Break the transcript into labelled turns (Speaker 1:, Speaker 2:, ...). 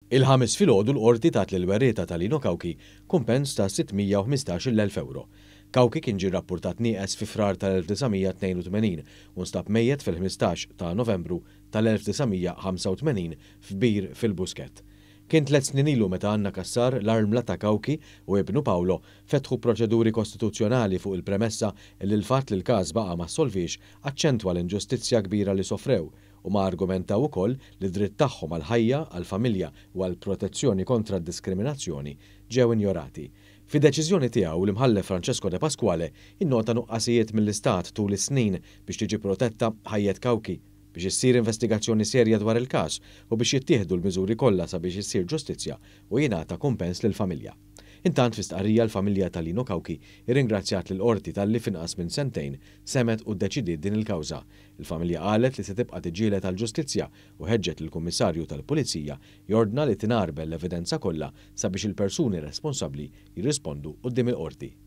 Speaker 1: Il-Ħamis filgħodu l-Qorti tat lill-werrieta ta' Lino Cauchi kumpens ta' 615-il elf ewro. Cauchi kien ġie rrappurtat nieqes fi Frar tal-1982 u nstab mejjet fil-15 ta' Novembru tal-1985 f'bir fil-Buskett. Kien tlett snin ilu meta Anna Cassar, l-armla ta' Cauchi u ibnu Paolo fetħu proċeduri kostituzzjonali fuq il-premessa li l-fatt li l-każ baqa' ma ssolviex aċċentwa l-inġustizzja kbira li sofrew. Huma argumentaw ukoll li d-dritt tagħhom għall-ħajja, għall-familja u għall-protezzjoni kontra d-diskriminazzjoni ġew injorati. Fid-deċiżjoni tiegħu, l-Imħallef Francesco Depasquale innota nuqqasijiet mill-Istat tul is-snin biex tiġi protetta ħajjet Cauchi, biex issir investigazzjoni serja dwar il-każ u biex jittieħdu l-miżuri kollha sabiex issir ġustizzja u jingħata kumpens lill-familja. Intant fi stqarrija l-familja ta' Lino Cauchi irringrazzjat lill-Qorti talli f'inqas minn sentejn semgħet u ddeċidiet din il-kawża. Il-familja qalet li se tibqa' tiġġieled għall-ġustizzja u ħeġġet lill-Kummissarju tal-Pulizija jordna li tingħarbel l-evidenza kollha sabiex il-persuni responsabbli jirrispondu quddiem il-Qorti.